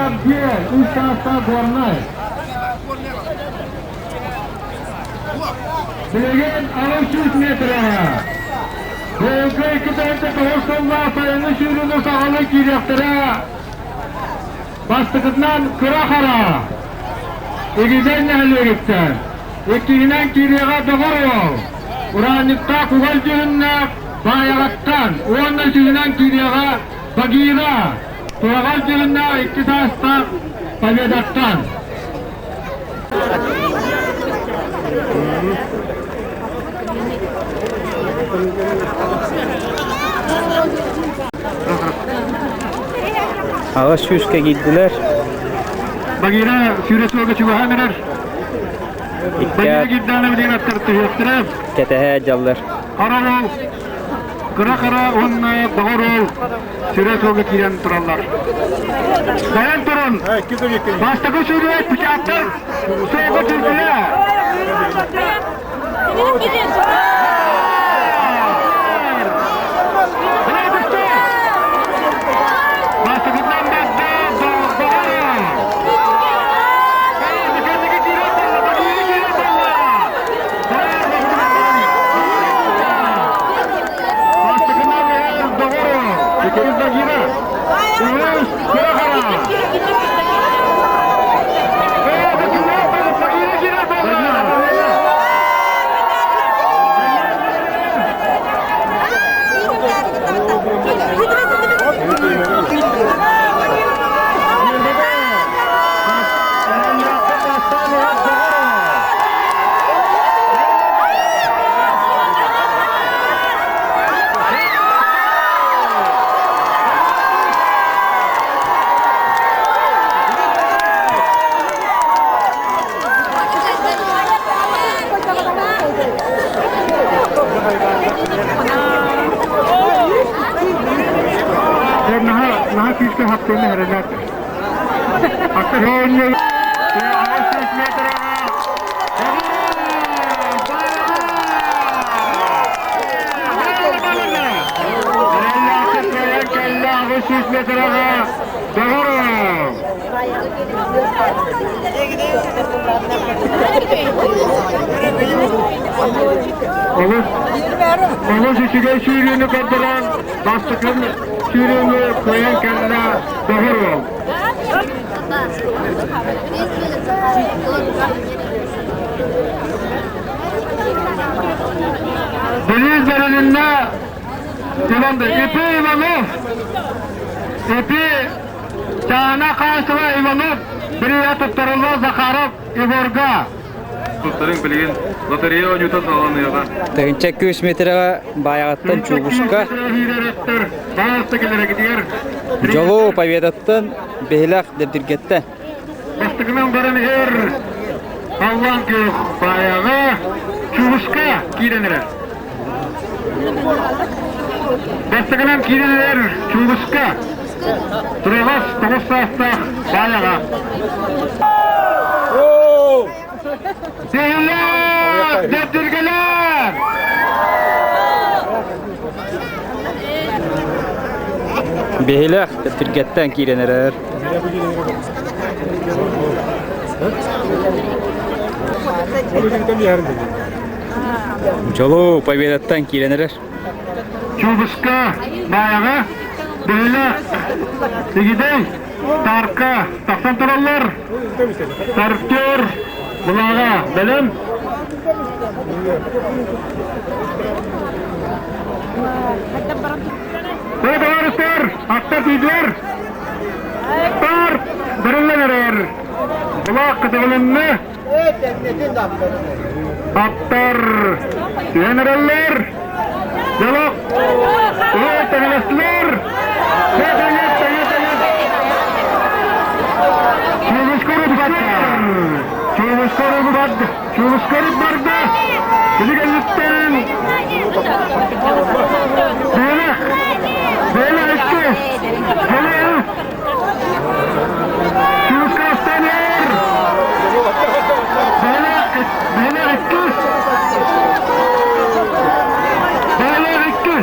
Чэбдиэ, үс саастаах Горнай. Билигин 800 метрэҕэ. Быйылгы 209 сыллаах сайыҥҥы сүүрүүнү саҕалыы киириэхтэрэ. Бастакытынан Кыра Хара, Игидэй нэһилиэгиттэн, иккиһинэн киириэҕэ Доҕор уол, Ураанньыктаах Угал дьүһүннээх Баайаҕаттан уонна үсүһүнэн киириэҕэ Багира, Тураҕас дьүһүннээх икки саастаах Победаттан. Аҕыс сүүскэ киирдилэр. Багира сүүрэ суолга чугаһаан эрэр. Багира кирдээнэ билигин аттар түһүөхтэрэ. Кэтэһэ дьаллар. Хара уол, кыра хара уонна доҕор уол сүрэ суолга киирэн тураллар. Дайан турун! Бастакы сүүрүөт печаттар суолга киирдилэр. Бастакытынан бадда доҕор Наһаа күүскэ хаптыын эрэлэр. Олус үчүгэй сүүрүүнү көрдөрөн, бастакы сүүрүүнү кыайан кэллэ Доҕор уол. Денис Баранинна Иван Ипи Иванов Ипи Чаана Хасова Иванов Бирия туттарылла Захаров Егорга Туттарыҥ билигин лотерея оонньуута саҕаланыаҕа. Тыһыынча күүс метрэҕэ Баайаҕаттан Чугуска Дьолу Победаттан Биһилэх Дэбдиргэттэн Бастакынан баран иһэр Халлаан күөх Баайаҕа Чугуска киирэн эрэр. Бастакынан киирэн эрэр Чугуска Тураҕас тоҕус саастаах Баайаҕа. Биһилэх Дэбдиргэлэр! Биһилэх Дэбдиргэттэн киирэн эрэр. Дьолу Победаттан киирэн эрэр. Чубуска, Баайаҕа, Биһилэх, Игидэй, Тарка тахсан тураллар. Тартер, Булаҕа, бэлэм. Товарыстар, аттар тиийдилэр. Тар, бэриллэн эрэр. Булаах кытылынны. Аттар түһэн эрэллэр. Дьолок. Ой, тэҥэлэстилэр. Тэҥэ, тэҥэ, тэҥэ. Чулускары барда. Чулускары барда. Чулускары барда. Билигинниттэн. Бэйэлэх. Бэйэлэх икки. Бэйэлэх. Чулускастанер. Бэйэлэх, бэйэлэх икки. Бэйэлэх икки.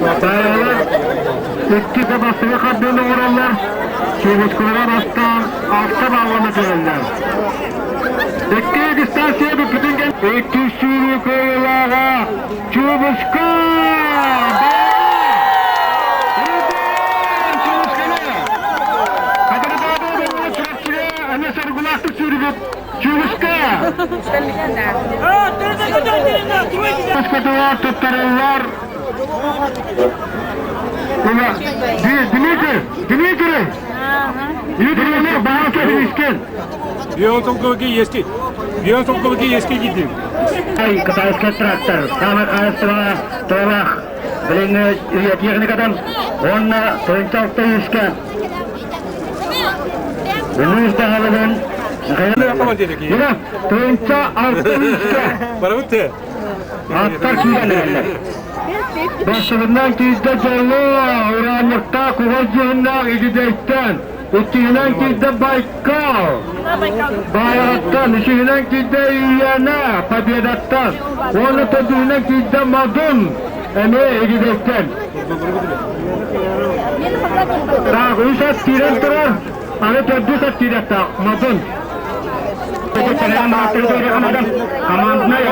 Баайалар икки бастакы хардыыны оҥороллор, Чугускулара бастаан алта балланы түһэллэр. Икки дистанция бүппүтүн кэннэ икки сүүрүү кыайыылааҕа Чубуска! Соргулаахтык сүүрүбүт Чубуска! Баскатыгар туттарыллар Дмитрий! Дмитрий! Дмитрий, баҕа кэбискин! Бион толковики ески. Бион толковики ески киирдим. Кытайскай трактор, самый хаһыстыбаҕа туолах билиҥҥи үйэ техникатын уонна тыһыынча үскэ Улуус баһылыгын Тыһыынча алта үскэ аттар киирэн эрэллэр. Бастакынан киирдэ дьолло ураанньыктаах кугас дьүһүннээх Игидэйтэн, иккиһинэн киирдэ Байкал, Баайаҕаттан, үсүһүнэн киирдэ Ильяна, Победаттан, уонна төрдүһүнэн киирдэ Мадун, эмиэ Игидэйтэн. Так, үс ат киирэн турар, аны төрдүс ат киириэхтээх, Мадун. Команднай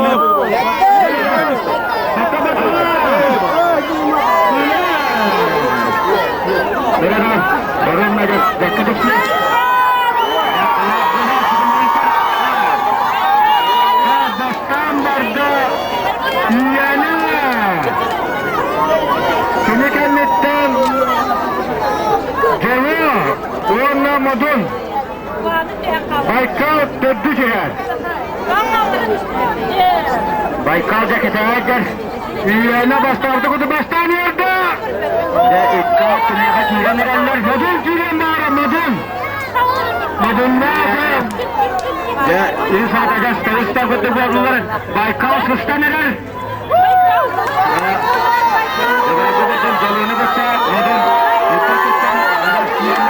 Бастаан барда Ияна! Кини кэнниттэн Дьоло уонна Модун Байкал төрдүс иһэр. Байкал дьэ кэтэһэргэр Ияна бастаабыта курдук бастаан үөрдэ. Дьэ икки киниэхэ киирэн эрэллэр. Модун киирэн баара Модун. Модуннаах дьэ үс атагас тоҕуста курдук буоллулар. Байкал сыстан эрэр. Дьолуону кытта Модун икки өттүттэн киирэн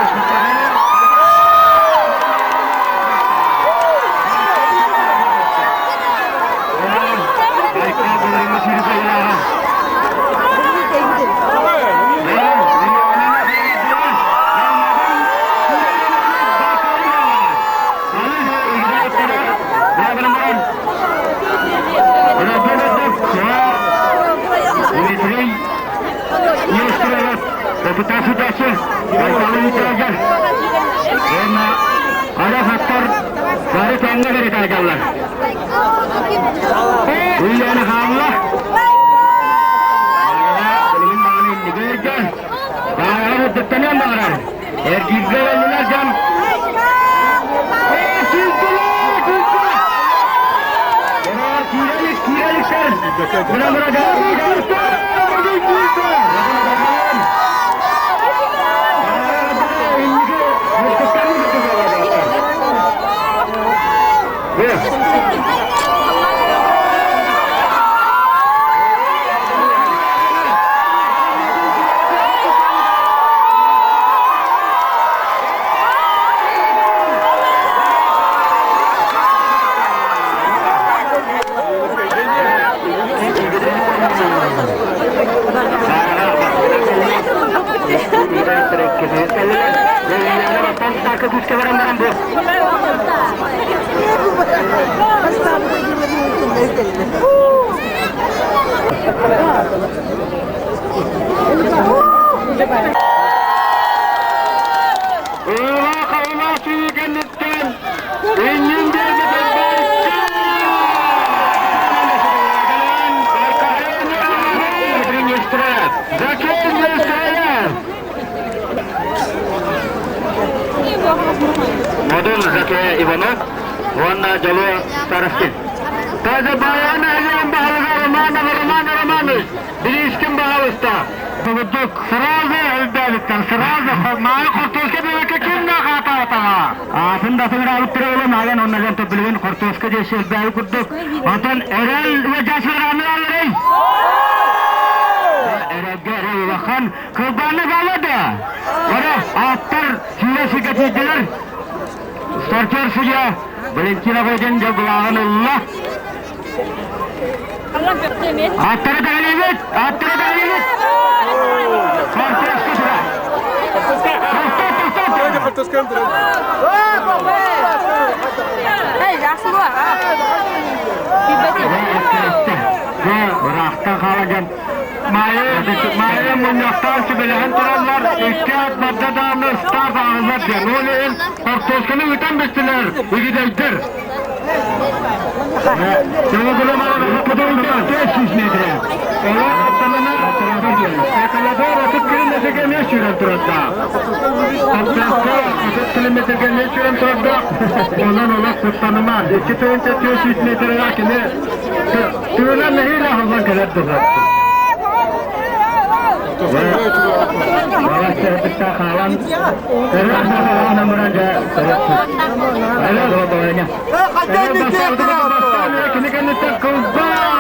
Арахаттар бары тэҥҥэ кэритааталлар. Уйаны хаалла. Билигин даҕаны иннигэргэ баайаҕа үрдүттэнэн баҕарар. Эргииргэ өллүлэр дьон. Ээ, сүүрдүлэр, сүүрдүлэр! Киирэлик, киирэликтэр! Мына, мына, Ыылаах-ыылаах сүүрүү кэнниттэн иннин биэрбитин Модун Закия Иванов уонна Дьолуо Старостин. Таза Баян Альян баһылыга Романов Роман Романович Билискин баһылыста. Курдук сразу элбээбиттэр, сразу мааны хортуоска диэбэккэ ким да хаатаатаҕа. Аатын да сыҥыраабыттара ылан аайан онно дьон билигин хортуоска диэши элбээбит курдук. Онтон эрэл ыадьаасыраамырааларый? Эрэлгэ эрэл улахан кылбааны баала да. Бары аттар сүүрэ сиргэ тиийдилэр. Стартер судья Валентина Вадин дьолгулааҕын ылла. Аттары даҕалыыбыт! Аттары даҕалыыбыт! Ыраахтан хаалан Майа мунньахтаан сүбэлэһэн тураллар, икки ат барда даҕаны ыстаап ааҕыллар диэн. Ол иһин хортуосканы ыытан бистилэр, игидэйдэр. Онон олох куттаныма. 2400 метрға кини тыынан нэһиилэ аһыллан кэлэр дылы. Хаалан Кини кэнниттэн кылбаа!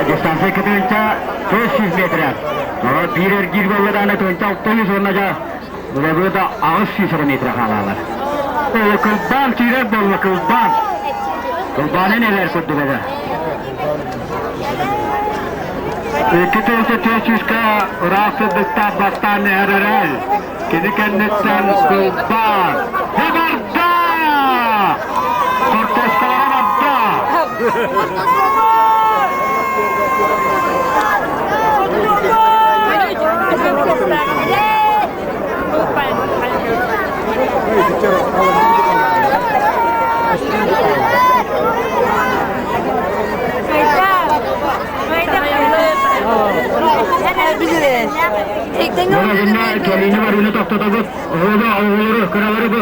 Дистанция кытыынча 500 метр. Биир эргиир буолла тыынча 600 уонна дьэ Улабыта 800 метр хаалалар. Кылбаан киирэр буолла кылбаан. Кылбаанын элэр курдуга. Икки тыынча 400-ка ыраах сырдыктаах бастаан эрэрэл. Кини кэнниттэн кылбаан. Барда! Кортескалара барда! Кэлиини барыыны тохтотобут. Оҕолору, оҕолору, кыралары бу.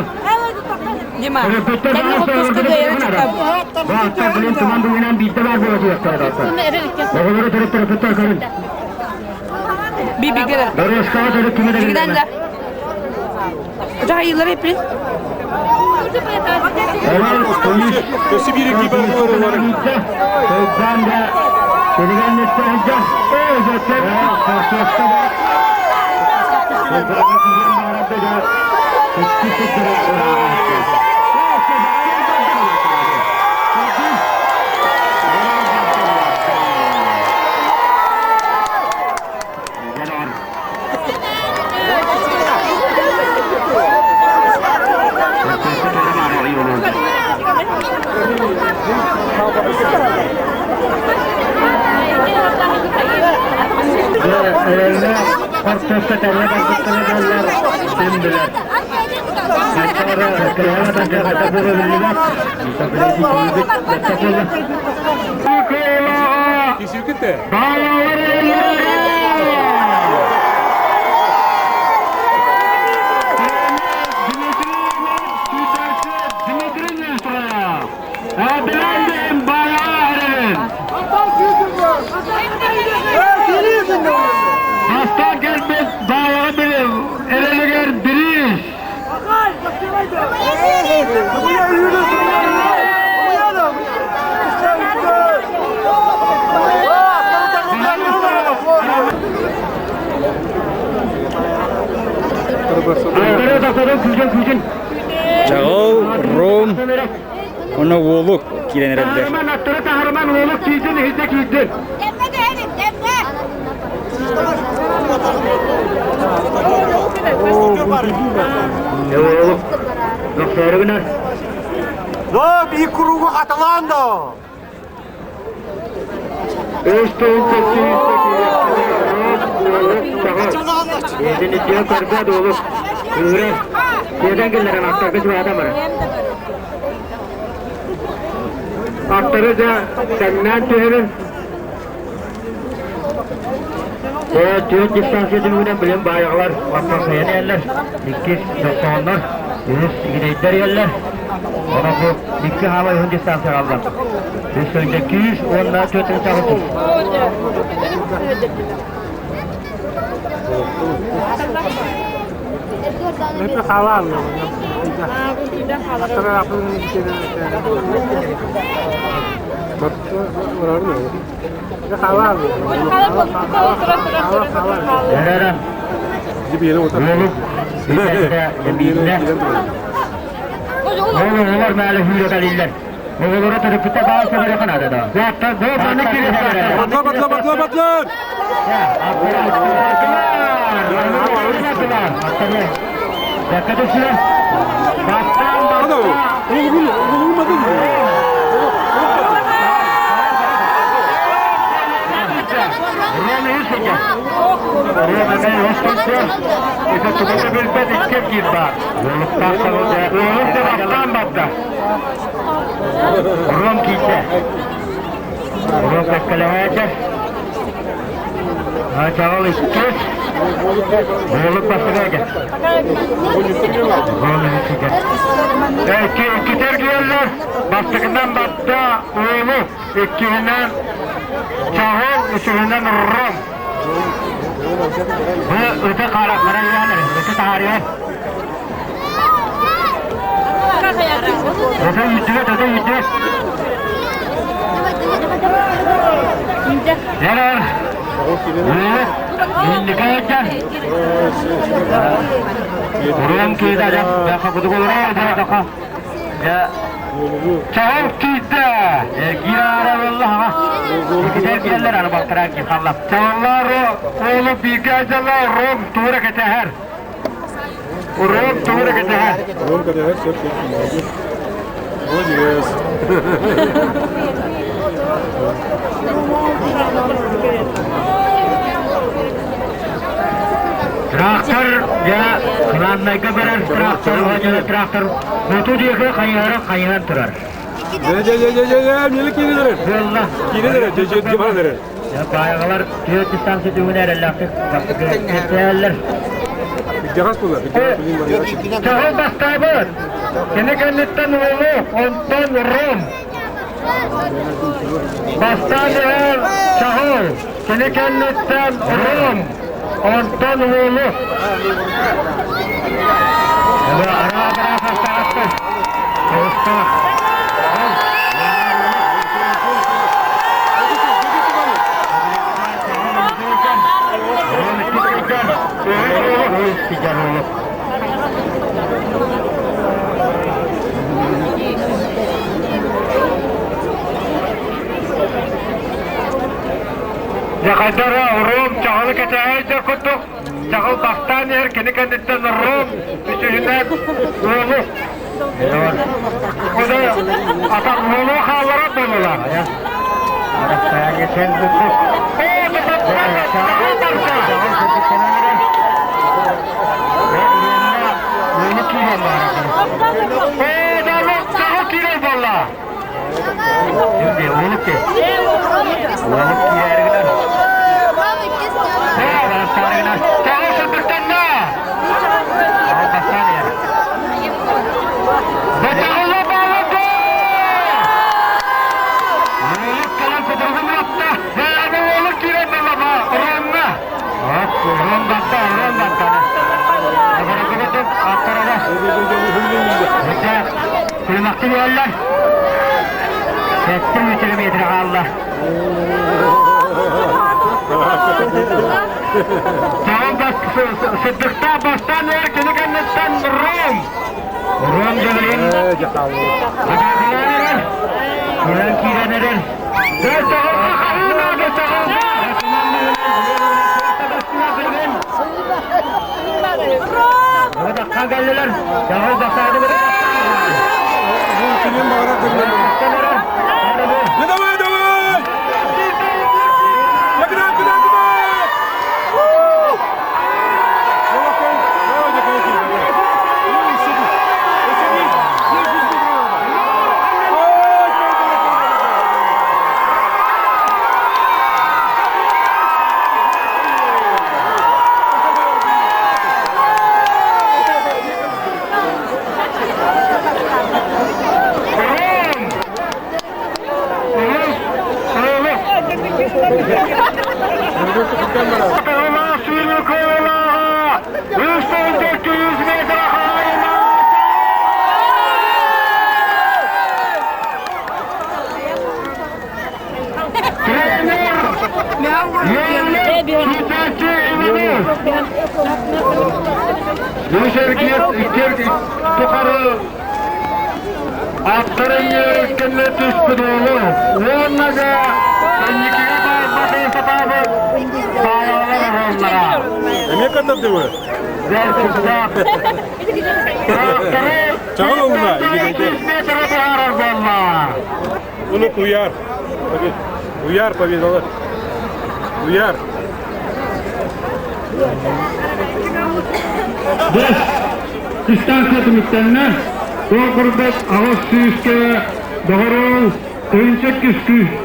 Дима, кэнни хоппуска кыайара чакам. Бааттар билин туман быһынан биирдэ баар буола түһүөхтэрэ. Оҕолору төрүт төрөппүттэр көрүн. Бибигера. Дорожкаҕа төрүт кими да Дигдан да. Жайылар эпри. Өссө биир экипаж бар. Кисирките. Бастан кэлбит баайаҕа били эрэлигэр бириис. Чаҕыл, Ром уонна Уолук киирэн эрэллэр. Аттары таһарман Уолук киирдин, иһитэ киирдин. Уолук. Нохсоору гына. Да, bir кругу хатылаан да. Үс тыл Едини көрбөт Уолук. Кыыры. Тиэдэн киллэрэн аттарга чугаата бара. Аттары да тэҥнээн түһэрин. Түөрт дистанция түмүгүнэн билим баайаҕалар баппахайан иһэллэр. Иккис дохсоҕоннор, үһүс игидэйдэр иһэллэр. Онон бу икки хаала үһүн дистанция хаалла. Үс сылдьа күүс уонна түөртүн чаҕыл. Это халал. Эрэрэн. Уолук биирдэ Оҕолор мәлі хүйрөтэлиллэр. Оҕолоро төрөппүттэ баал сөбөрө канада да. Батла, батла, батла, батла! Ром киирдэ. Ром кэккэлэһээчэ. Чаҕыл иккис. Буолук бастакы. Ром иккитэ. Иккитэр киэллэр. Бастакынан батта уолу, иккиһинэн Чаҕыл, үсүһүнэн Ром. Бу ыты харахтара иһэн, ыты таһаарыйар. Ыты үүттүбэт, ыты үүттүбэт. Эрэр. Инники Урон киирдэ, Чаҕыл киирдэ! Эргиир буолла Икитэр биэллэр аны балтараа киир халла. Чаҕыллар уолу бииргэ дьалла Ром туора кэтэһэр. Ром туора кэтэһэр. Ром кэтэһэр, сөп, сөп, молодец. Молодец. Трактор дьэ кылааннайга барар трактор уонна трактор хоту диэки хайыһара хайыһан турар. Дьэ дьэ дьэ дьэ дьэ дьэ миэлэ киирэн Буолла. Киирэн эрэ дьэ дьэ дьэ баран эрэ. Баайаҕалар түөрт дистанция түмүнэ эрэллээхтик бастакы Идэҕэс буолар. Чаҕыл бастаабыт. Кини кэнниттэн уолу, онтон Ром. Бастаан иһэр Чаҕыл, кини кэнниттэн Ром, онтон уолу. Дьахайдара Ром чаҕылы кэтэһээйдэр курдук чаҕыл бастаан иһэр кини кэнниттэн Ром үсүһүнэн уолу Ону атах уолу хаалларар буоллулар. Чаҕыл буолла. Уолук киирэригинэн. Чаҕыл сырдыктанна. Бачаҕылла баалады! Уолук кэлэн кутуругун уотта. Бэйэни уолук киирэн балаба, Ромҥа. Ром батта, Ром батта. Аттарага. Кулумакты буоллар. Сэттэ метр хаалла. Сыддыктаах бастаан эр кини кэнниттэн Ром. Ром дьабылын. Кирэн киирэн эрэр. Кэллилэр. Чаҕыл бастаады. Давай, давай! Куда, куда, куда? тухары аттарын кэннэ түспүт уолу уонна да кэнникигэ баарбатын сатаабыт баайалар оһоллара. Эмиэ катардыбы? Чаҕыл ылла, метры быһаарар буолла. Bunu куйаар. Уяр победалар. Уяр. Бес дистанция түмүктэннэ. Ол курдук аҕыс сүүскэ Доҕоруол, тыһыынча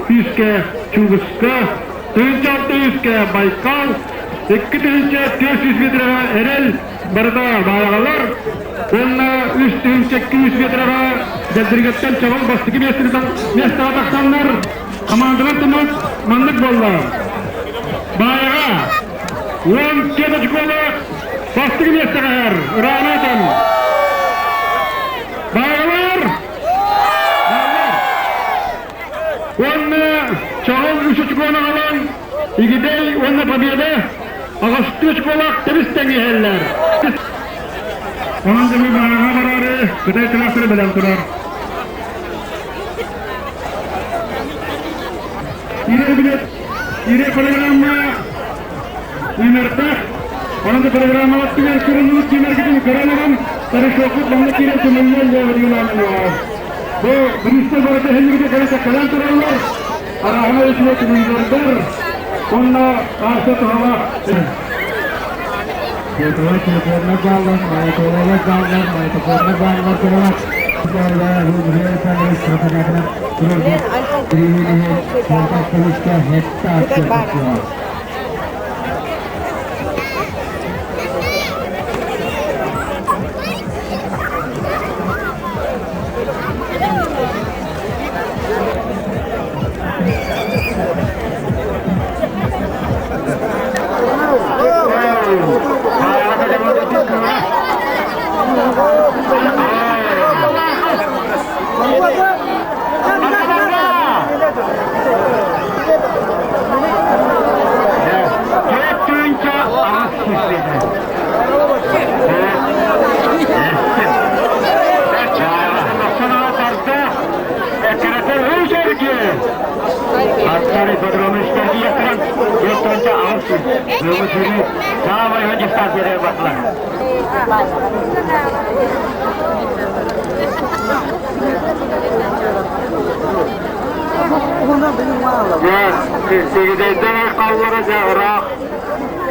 күүскэ Чугуска, 1600-ка Байкал, 2400 метрэҕэ Эрэл барыта баайаҕалар уонна 3200 метрэҕэ Дьэлдиргэттэн Чаҕыл бастакы миэстэҕэ тахсаннар командалар түмүк маннык буолла. Баайаҕа 17 очколаах бастакы миэстэҕэ иһэр Ыраанатан. Баайаҕалар! Уонна Чаҕыл үс очкону аҕалан Игидэй уонна Победа аҕыстыы очколаах тэбис тэҥиһэллэр. Онон дьону бааҕа бараары Кытай тыраахтара бэлэм турар. Ире билет, ире программа Үмэртээх. Онон да программалар түгэн сүрүннүүр кимэргитин көрөн ылан, Старышокпут манна киирэн түмүллэн дьаабытыгылаанын Бу Брюссель барыта иһиллибитэ кэлэ кэлэн тураллар. Арааһына үчүгэй түмүллэрдэр. Уонна аарса туһалаах. Сотовай телефоннар бааллар, магнитолалар бааллар, магнитофоннар бааллар туралар.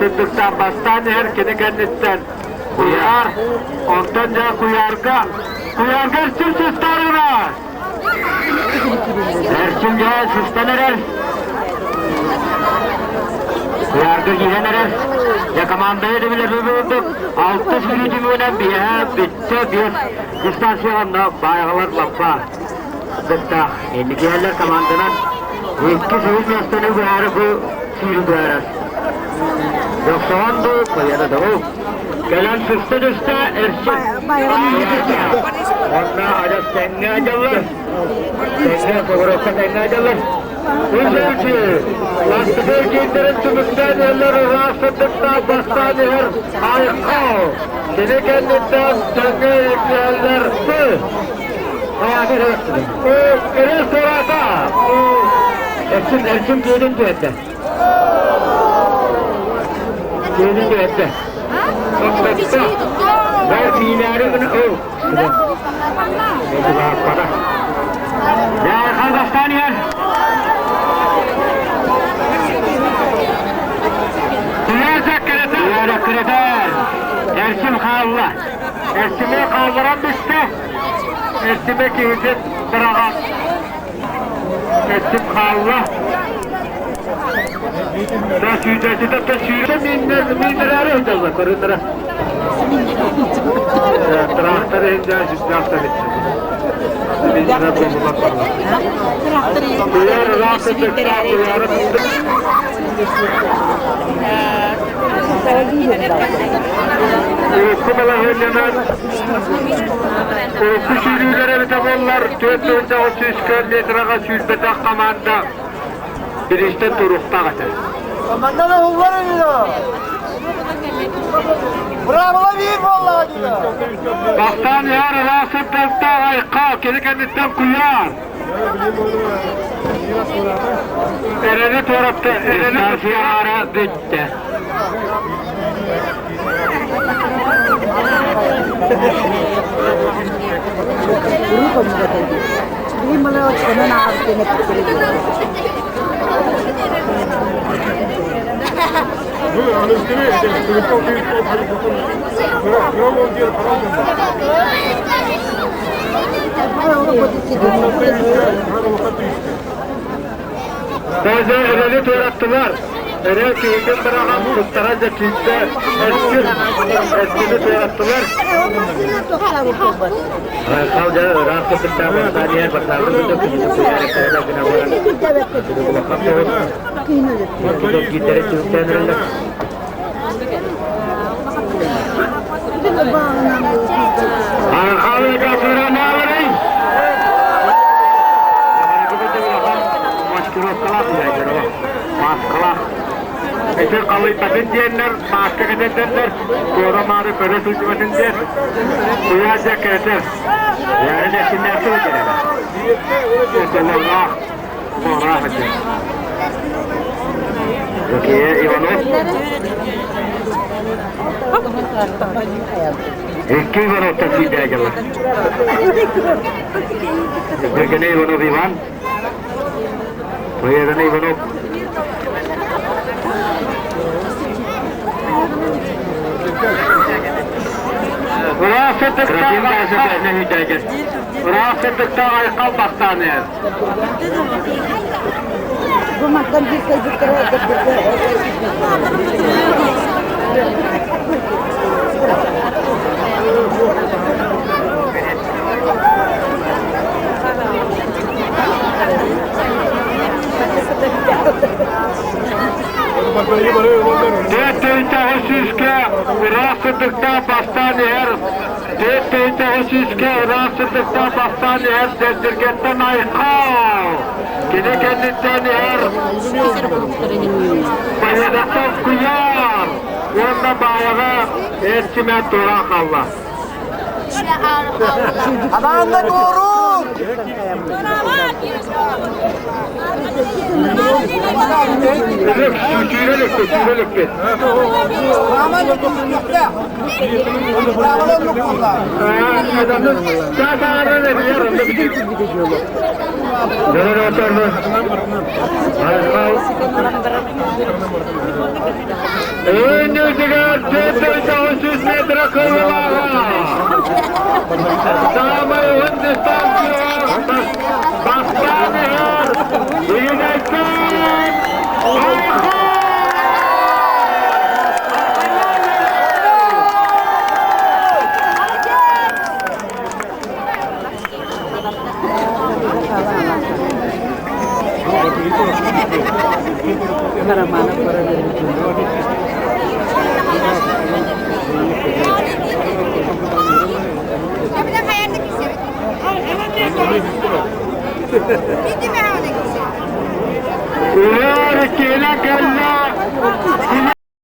Сыттыктан бастаан иһэр кини кэнниттэн куйаар, онтон дьэ куйаарга, куйаарга эрчим сыстарына! Эрчим дьэ сыстан эрэр. Куйаарга киирэн эрэр. Дьэ командайы да билэр курдук алтыс сүүрүү түмүгүнэн биэһэ бүттэ биэс дистанцияҕа баайаҕалар лаппа сыттаах. Инникиэллэр команданан иккис үһүс миэстэни быһаары бу сүүрүү быһаарар. Дохсоҕон дуу, Победа дуу. Кэлэн сыста түстэ Эрчим. Онно адьас тэҥҥэ дьаллар. Тэҥҥэ Согорокка тэҥҥэ дьаллар. Үс өлчү бастакы кииннэрин түмүктээн иһэллэр ыраах сырдыктаах бастаан иһэр Айхал. Кини кэнниттэн тэҥҥэ иккиһэллэр Кирилл Сурата. Эрчим, Эрчим киирин түһэрдэ. Киирин түһэрдэ. Тохтотто. Бэр миинээри гына ол. Айхал бастаан иһэр. Куйаар эккирэтэр. Эрчим хаалла. Эрчими хаалларан түстэ. Эрчимэ киһитин быраҕан Эрчим хаалла. Сүүрдээччитэ сүүрэ мииннэрээри сылдьаллар көрүннэрэ. Трактор иһин сүрдээх да эбит. Мииннэрэ буолулар. Куйаар ыраах сыттыктаах куйаары Урукку балаһыанньанан урукку сүүрүүлэр эбитэ буоллар 4 сүүс метраҕа сүүрбэтэх команда бириистэн туруохтаах этэ. Команданы уһуллар ини. Быраабыла биир буоллаҕа дии. Бастаан иһэр ыраас сырдыктаах айха, кини кэнниттэн куйаар. Эрэни туоратты, эрэни туораары бүттэ. Бэйдэ эрэли туораттылар. Эрэл киһитин быраҕан туттара дьэ киирдэ. Эскир, эскини туораттылар. Айхал дьэ ыраах кытта бастаан иһэр бастаабыт курдук кинини куйаарыктара гына баран улахан соҕус киирдэрэ түмүктээн эрэллэр. Айхал Егасыранааларый! Маскировкалаах үлэһиттэр Маскалаах. Ити халыйбатын диэннэр, мааска кэтэрдэннэр, туора-маары көрө сылдьыбатын диэн, куйаар дьэ кэтэр. Яары дьэксиннээхтик этэрэ. Этэлэрlaах, туораах этэ. Окей, Иванов. Икки Ивановтан сиидээгэлэр. Евгений Иванов Иван. Евгений Иванов. Ыраас сырдыктаах Ыраас сырдыктаах айхал бастаан иһэр. Бу мантан биир кэлбиттэрэ Төрт сүүскэ ыраас сырдыктаах бастаан иһэр Төрт сүүскэ ыраас сырдыктаах бастаан иһэр Дьэрдиргэттэн Айхал! Кини кэнниттэн иһэр Байыанаттан Куйаар уонна Баайаҕа Эрчимэн туора хаалла. Хамаанда туоруур! Сүүрэ өлүкпүт, сүүрэ өлүкпүт. Өнүгүгэр 4900 метр кылылааҕа. Саамай уһун дистанцияҕа бастаан иһэр Игнатий Айхал! Ура, кэлэ кэллэ!